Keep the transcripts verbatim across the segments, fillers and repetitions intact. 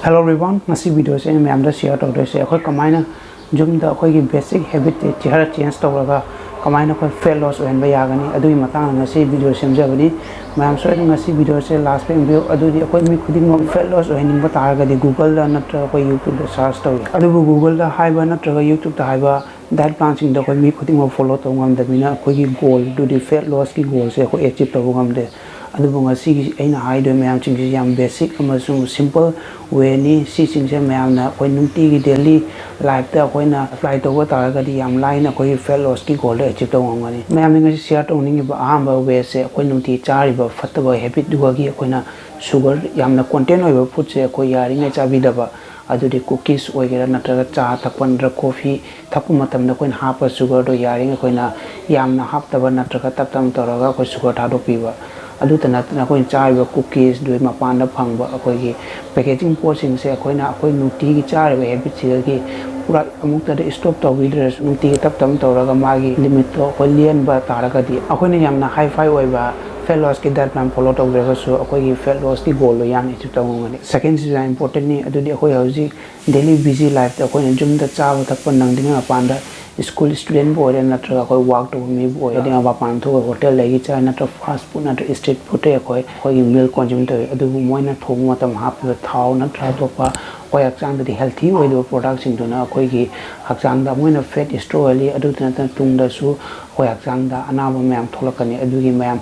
Hello everyone, ꯉꯁꯤ ꯚꯤꯗꯤꯑꯣꯁꯦ ꯑꯩꯅ ꯃꯌꯥꯝꯗ ꯁꯤꯌꯔ ꯇꯧꯗꯣꯏꯁꯦ ꯑꯩꯈꯣꯏ ꯀꯃꯥꯏꯅ ꯌꯨꯝꯗ ꯑꯩꯈꯣꯏꯒꯤ ꯕꯦꯁꯤꯛ ꯍꯦꯕꯤꯠꯁꯦ ꯈꯔ ꯆꯦꯟꯖ ꯇꯧꯔꯒ ꯀꯃꯥꯏꯅ ꯑꯩꯈꯣꯏ ꯐꯦꯠ ꯂꯣꯁ ꯑꯣꯏꯍꯟꯕ ꯌꯥꯒꯅꯤ, ꯑꯗꯨꯒꯤ ꯃꯇꯥꯡꯗ ꯉꯁꯤ ꯚꯤꯗꯤꯑꯣ ꯁꯦꯝꯖꯕꯅꯤ꯫ ꯃꯌꯥꯝ ꯁꯣꯏꯗꯅ ꯉꯁꯤ ꯚꯤꯗꯤꯑꯣꯁꯦ ꯂꯥꯁ ꯐꯥꯎ ꯌꯦꯡꯕꯤꯌꯨ꯫ ꯑꯗꯨꯗꯤ ꯑꯩꯈꯣꯏ ꯃꯤ ꯈꯨꯗꯤꯡꯃꯛ ꯐꯦꯠ ꯂꯣꯁ ꯑꯣꯏꯍꯟꯅꯤꯡꯕ ꯇꯥꯔꯒꯗꯤ Googleꯗ ꯅꯠꯇ꯭ꯔꯒ ꯑꯩꯈꯣꯏ YouTubeꯗ ꯁꯔꯆ ꯇꯧꯏ꯫ ꯑꯗꯨꯕꯨ Googleꯗ ꯍꯥꯏꯕ ꯅꯠꯇ꯭ꯔꯒ YouTubeꯇ ꯍꯥꯏꯕ ꯗꯥꯏꯠ ꯄ꯭ꯂꯥꯟꯁꯤꯡꯗꯣ ꯑꯩꯈꯣꯏ ꯃꯤ ꯈꯨꯗꯤꯡꯃꯛ ꯐꯣꯂꯣ ꯇꯧꯕ ꯉꯝꯗꯕꯅꯤꯅ ꯑꯩꯈꯣꯏꯒꯤ ꯒꯣꯜꯗꯨꯗꯤ, ꯐꯦꯠ ꯂꯣꯁꯀꯤ ꯒꯣꯜꯁꯦ ꯑꯩꯈꯣꯏ ꯑꯦꯆꯤꯞ ꯇꯧꯕ ꯉꯝꯗꯦ꯫ ꯑꯗꯨꯕꯨ ꯉꯁꯤꯒꯤ ꯑꯩꯅ ꯍꯥꯏꯗꯣꯏ ꯃꯌꯥꯝꯁꯤꯡꯁꯤ ꯌꯥꯝ ꯕꯦꯁꯤꯛ ꯑꯃꯁꯨꯡ ꯁꯤꯝꯄꯜ ꯋꯦꯅꯤ꯫ ꯁꯤꯁꯤꯡꯁꯦ ꯃꯌꯥꯝꯅ ꯑꯩꯈꯣꯏ ꯅꯨꯡꯇꯤꯒꯤ ꯗꯦꯂꯤ ꯂꯥꯏꯐꯇ ꯑꯩꯈꯣꯏꯅ ꯑꯦꯄ꯭ꯂꯥꯏ ꯇꯧꯕ ꯇꯥꯔꯒꯗꯤ ꯌꯥꯝ ꯂꯥꯏꯅ ꯑꯩꯈꯣꯏꯒꯤ ꯐꯦꯠ ꯂꯣꯁꯀꯤ ꯒꯣꯜꯗꯣ ꯑꯦꯆꯤꯞ ꯇꯧꯕ ꯉꯝꯒꯅꯤ꯫ ꯃꯌꯥꯝꯅ ꯉꯁꯤ ꯁꯤꯌꯔ ꯇꯧꯅꯤꯡꯉꯤꯕ ꯑꯍꯥꯟꯕ ꯋꯦꯁꯦ ꯑꯩꯈꯣꯏ ꯅꯨꯡꯇꯤ ꯆꯥꯔꯤꯕ ꯐꯠꯇꯕ ꯍꯦꯕꯤꯠꯇꯨꯒꯤ ꯑꯩꯈꯣꯏꯅ ꯁꯨꯒꯔ ꯌꯥꯝꯅ ꯀꯣꯟꯇꯦꯟ ꯑꯣꯏꯕ ꯐꯨꯗꯁꯦ ꯑꯩꯈꯣꯏ ꯌꯥꯔꯤꯉꯩ ꯆꯥꯕꯤꯗꯕ꯫ ꯑꯗꯨꯗꯤ ꯀꯨꯀꯤꯁ ꯑꯣꯏꯒꯦꯔꯥ ꯅꯠꯇ꯭ꯔꯒ ꯆꯥ ꯊꯛꯄ ꯅꯠꯇ꯭ꯔꯒ ꯀꯣꯐꯤ ꯊꯛꯄ ꯃꯇꯝꯗ ꯑꯩꯈꯣꯏꯅ ꯍꯥꯞꯄ ꯁꯨꯒꯔꯗꯣ ꯌꯥꯔꯤꯉꯩ ꯑꯩꯈꯣꯏꯅ ꯌꯥꯝꯅ ꯍꯥꯞꯇꯕ ꯅꯠꯇ꯭ꯔꯒ ꯇꯞ ꯇꯞꯅ ꯇꯧꯔꯒ ꯑꯩꯈꯣꯏ ꯁꯨꯒꯔ ꯊꯥꯗꯣꯛꯄꯤꯕ꯫ ꯑꯗꯨꯇ ꯅꯠꯇꯅ ꯑꯩꯈꯣꯏꯅ ꯆꯥꯔꯤꯕ ꯀꯨꯀꯤꯁꯗꯨ ꯃꯄꯥꯟꯗ ꯐꯪꯕ ꯑꯩꯈꯣꯏꯒꯤ ꯄꯦꯀꯦꯖꯤꯡ ꯄꯣꯠꯁꯤꯡꯁꯦ ꯑꯩꯈꯣꯏꯅ ꯑꯩꯈꯣꯏ ꯅꯨꯡꯇꯤꯒꯤ ꯆꯥꯔꯤꯕ ꯍꯦꯕꯤꯠꯁꯤꯗꯒꯤ ꯄꯨꯔꯥ ꯑꯃꯨꯛꯇꯗ ꯁ꯭ꯇꯣꯞ ꯇꯧꯕꯤꯗ꯭ꯔꯁꯨ ꯅꯨꯡꯇꯤꯒꯤ ꯇꯞ ꯇꯞꯅ ꯇꯧꯔꯒ ꯃꯥꯒꯤ ꯂꯤꯃꯤꯠꯇꯣ ꯑꯩꯈꯣꯏ ꯂꯦꯟꯕ ꯇꯥꯔꯒꯗꯤ ꯑꯩꯈꯣꯏꯅ ꯌꯥꯝꯅ ꯍꯥꯏ ꯐꯥꯏ ꯑꯣꯏꯕ ꯐꯦꯠ ꯂꯣꯁꯀꯤ ꯗꯥꯏꯠ ꯄ꯭ꯂꯥꯟ ꯐꯣꯂꯣ ꯇꯧꯗ꯭ꯔꯒꯁꯨ ꯑꯩꯈꯣꯏꯒꯤ ꯐꯦꯠ ꯂꯣꯁꯀꯤ ꯒꯣꯜꯗꯣ ꯌꯥꯝꯅ ꯑꯦꯆꯤꯞ ꯇꯧꯕ ꯉꯝꯒꯅꯤ꯫ ꯁꯦꯀꯦꯟꯁꯤꯁꯨ ꯌꯥꯝ ꯏꯝꯄꯣꯔꯇꯦꯟꯅꯤ꯫ ꯑꯗꯨꯗꯤ ꯑꯩꯈꯣꯏ ꯍꯧꯖꯤꯛ ꯗꯦꯂꯤ ꯕꯤꯖꯤ ꯂꯥꯏꯐꯇ ꯑꯩꯈꯣꯏꯅ ꯌꯨꯝꯗ ꯆꯥꯕ ꯊꯛꯄ ꯅꯪꯗ꯭ꯔꯤꯉꯩ ꯃꯄꯥꯟꯗ ꯁ꯭ꯀꯨꯜ ꯁ꯭ꯇꯨꯗꯦꯟꯕꯨ ꯑꯣꯏꯔꯦ ꯅꯠꯇ꯭ꯔꯒ ꯑꯩꯈꯣꯏ ꯋꯥꯛ ꯇꯧꯕ ꯃꯤꯕꯨ ꯑꯣꯏꯔꯦ, ꯑꯗꯨꯒ ꯃꯄꯥꯟ ꯊꯣꯛꯑꯒ ꯍꯣꯇꯦꯜꯗꯒꯤ ꯆꯥꯏ ꯅꯠꯇ꯭ꯔꯒ ꯐꯥꯁ ꯐꯨꯗ ꯅꯠꯇ꯭ꯔꯒ ꯁ꯭ꯇ꯭ꯔꯤꯠ ꯐꯨꯗꯇ ꯑꯩꯈꯣꯏ ꯑꯩꯈꯣꯏꯒꯤ ꯃꯤꯜ ꯀꯣꯟꯖ꯭ꯌꯨꯝ ꯇꯧꯏ꯫ ꯑꯗꯨꯕꯨ ꯃꯣꯏꯅ ꯊꯣꯡꯕ ꯃꯇꯝ ꯍꯥꯞꯄꯤꯕ ꯊꯥꯎ ꯅꯠꯇ꯭ꯔꯒ ꯑꯇꯣꯞꯄ ꯑꯩꯈꯣꯏ ꯍꯛꯆꯥꯡꯗꯗꯤ ꯍꯦꯜꯊꯤ ꯑꯣꯏꯗꯕ ꯄ꯭ꯔꯣꯗꯛꯁꯤꯡꯗꯨꯅ ꯑꯩꯈꯣꯏꯒꯤ ꯍꯛꯆꯥꯡꯗ ꯃꯣꯏꯅ ꯐꯦꯠ ꯁ꯭ꯇꯣꯔ ꯑꯣꯏꯍꯜꯂꯤ꯫ ꯑꯗꯨꯇ ꯅꯠꯇꯅ ꯇꯨꯡꯗꯁꯨ ꯑꯩꯈꯣꯏ ꯍꯛꯆꯥꯡꯗ ꯑꯅꯥꯕ ꯃꯌꯥꯝ ꯊꯣꯛꯂꯛꯀꯅꯤ꯫ ꯑꯗꯨꯒꯤ ꯃꯌꯥꯝ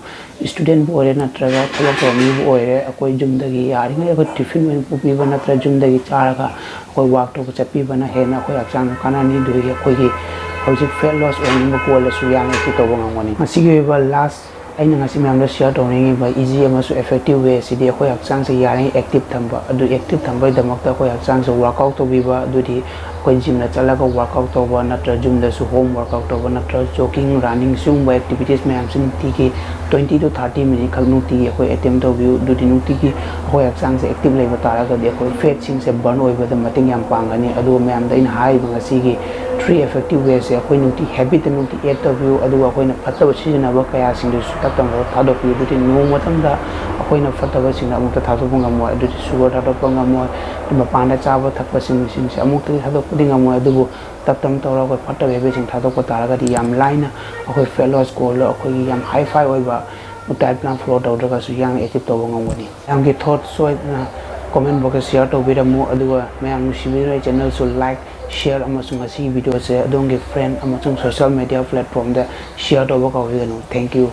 ꯁ꯭ꯇꯨꯗꯦꯟꯕꯨ ꯑꯣꯏꯔꯦ ꯅꯠꯇ꯭ꯔꯒ ꯊꯕꯛ ꯇꯧꯕ ꯃꯤꯕꯨ ꯑꯣꯏꯔꯦ, ꯑꯩꯈꯣꯏ ꯌꯨꯝꯗꯒꯤ ꯌꯥꯔꯤꯉꯩ ꯑꯩꯈꯣꯏ ꯇꯤꯐꯤꯟ ꯑꯣꯏꯅ ꯄꯨꯕꯤꯕ ꯅꯠꯇ꯭ꯔꯒ ꯌꯨꯝꯗꯒꯤ ꯆꯥꯔꯒ ꯑꯩꯈꯣꯏ ꯋꯥꯛ ꯇꯧꯕ ꯆꯠꯄꯤꯕꯅ ꯍꯦꯟꯅ ꯑꯩꯈꯣꯏ ꯍꯛꯆꯥꯡꯗ ꯀꯥꯟꯅꯅꯤ꯫ ꯑꯗꯨꯒꯤ ꯑꯩꯈꯣꯏꯒꯤ ꯍꯧꯖꯤꯛ ꯐꯦꯠ ꯂꯣꯁ ꯑꯣꯏꯅꯤꯡꯕ ꯒꯣꯜꯗꯁꯨ ꯌꯥꯝꯅ ꯑꯦꯆꯤꯞ ꯇꯧꯕ ꯉꯝꯒꯅꯤ꯫ ꯃꯁꯤꯒꯤ ꯑꯣꯏꯕ ꯂꯥꯁ ꯑꯩꯅ ꯉꯁꯤ ꯃꯌꯥꯝꯗ ꯁꯤꯌꯔ ꯇꯧꯅꯤꯡꯉꯤꯕ ꯏꯖꯤ ꯑꯃꯁꯨꯡ ꯏꯐꯦꯛꯇꯤꯚ ꯋꯦ ꯑꯁꯤꯗꯤ ꯑꯩꯈꯣꯏ ꯍꯛꯆꯥꯡꯁꯦ ꯌꯥꯔꯤꯉꯩ ꯑꯦꯛꯇꯤꯚ ꯊꯝꯕ꯫ ꯑꯗꯨ ꯑꯦꯛꯇꯤꯚ ꯊꯝꯕꯒꯤꯗꯃꯛꯇ ꯑꯩꯈꯣꯏ ꯍꯛꯆꯥꯡꯁꯦ ꯋꯥꯔꯛ ꯑꯥꯎꯠ ꯇꯧꯕꯤꯕ, ꯑꯗꯨꯗꯤ ꯑꯩꯈꯣꯏ ꯖꯤꯝꯗ ꯆꯠꯂꯒ ꯋꯥꯔꯛ ꯑꯥꯎꯠ ꯇꯧꯕ ꯅꯠꯇ꯭ꯔꯒ ꯌꯨꯝꯗꯁꯨ ꯍꯣꯝ ꯋꯥꯔꯛ ꯑꯥꯎꯠ ꯇꯧꯕ ꯅꯠꯇ꯭ꯔꯒ ꯖꯣꯒꯤꯡ, ꯔꯟꯅꯤꯡ, ꯁꯤꯒꯨꯝꯕ ꯑꯦꯛꯇꯤꯚꯤꯇꯤꯁ ꯃꯌꯥꯝꯁꯤ ꯅꯨꯡꯇꯤꯒꯤ twenty to thirty minute ꯈꯛ ꯅꯨꯡꯇꯤꯒꯤ ꯑꯩꯈꯣꯏ ꯑꯦꯇꯦꯝ ꯇꯧꯕꯤꯌꯨ꯫ ꯑꯗꯨꯗꯤ ꯅꯨꯡꯇꯤꯒꯤ ꯑꯩꯈꯣꯏ ꯍꯛꯆꯥꯡꯁꯦ ꯑꯦꯛꯇꯤꯚ ꯂꯩꯕ ꯇꯥꯔꯒꯗꯤ ꯑꯩꯈꯣꯏ ꯐꯦꯠꯁꯤꯡꯁꯦ ꯕꯔꯟ ꯑꯣꯏꯕꯗ ꯃꯇꯦꯡ ꯌꯥꯝ ꯄꯥꯡꯒꯅꯤ꯫ ꯑꯗꯨꯒ ꯃꯌꯥꯝꯗ ꯑꯩꯅ ꯍꯥꯏꯔꯤꯕ ꯉꯁꯤꯒꯤ three effective ways ꯁꯦ ꯑꯩꯈꯣꯏ ꯅꯨꯡꯇꯤ ꯍꯦꯕꯤꯠꯇ ꯅꯨꯡꯇꯤ ꯑꯦꯗ ꯇꯧꯕꯤꯌꯨ꯫ ꯑꯗꯨꯒ ꯑꯩꯈꯣꯏꯅ ꯐꯠꯇꯕ ꯁꯤꯖꯤꯟꯅꯕ ꯀꯌꯥꯁꯤꯡꯗꯨꯁꯨ ꯇꯞ ꯇꯞꯅ ꯊꯥꯗꯣꯛꯄꯤꯌꯨ꯫ ꯑꯗꯨꯗꯤ ꯅꯣꯡꯃ ꯃꯇꯝꯗ ꯑꯩꯈꯣꯏꯅ ꯐꯠꯇꯕꯁꯤꯡꯗ ꯑꯃꯨꯛꯇ ꯊꯥꯗꯣꯛꯄ ꯉꯝꯃꯣꯏ꯫ ꯑꯗꯨꯗꯤ sugar ꯊꯥꯗꯣꯛꯄ ꯉꯝꯃꯣꯏ꯫ ꯃꯄꯥꯟꯗ ꯆꯥꯕ ꯊꯛꯄꯁꯤꯡꯁꯤꯡꯁꯦ ꯑꯃꯨꯛꯇꯗꯤ ꯊꯥꯗꯣꯛꯄꯗꯤ ꯉꯝꯃꯣꯏ꯫ ꯑꯗꯨꯕꯨ ꯇꯞ ꯇꯞ ꯇꯧꯔꯒ ꯑꯩꯈꯣꯏ ꯐꯠꯇꯕ habitꯁꯤꯡ ꯊꯥꯗꯣꯛꯄ ꯇꯥꯔꯒꯗꯤ ꯌꯥꯝ ꯂꯥꯏꯅ ꯑꯩꯈꯣꯏ fat loss goalꯗ ꯑꯩꯈꯣꯏꯒꯤ ꯌꯥꯝ high fi ꯑꯣꯏꯕ diet plan follow ꯇꯧꯗ꯭ꯔꯒꯁꯨ ꯌꯥꯝꯅ achieve ꯇꯧꯕ ꯉꯝꯒꯅꯤ꯫ ꯃꯌꯥꯝꯒꯤ thought ꯁꯣꯏꯗꯅ comment boxꯇ share ꯇꯧꯕꯤꯔꯝꯃꯨ꯫ ꯑꯗꯨꯒ ꯃꯌꯥꯝ ꯅꯨꯡꯁꯤꯕꯤꯗꯨꯅ ꯑꯩ channelꯁꯨ like, share ꯑꯃꯁꯨꯡ ꯃꯁꯤꯒꯤ videoꯁꯦ ꯑꯗꯣꯝꯒꯤ friend ꯑꯃꯁꯨꯡ social media platformꯗ share ꯇꯧꯕ ꯀꯥꯎꯕꯤꯒꯅꯨ꯫ Thank you꯫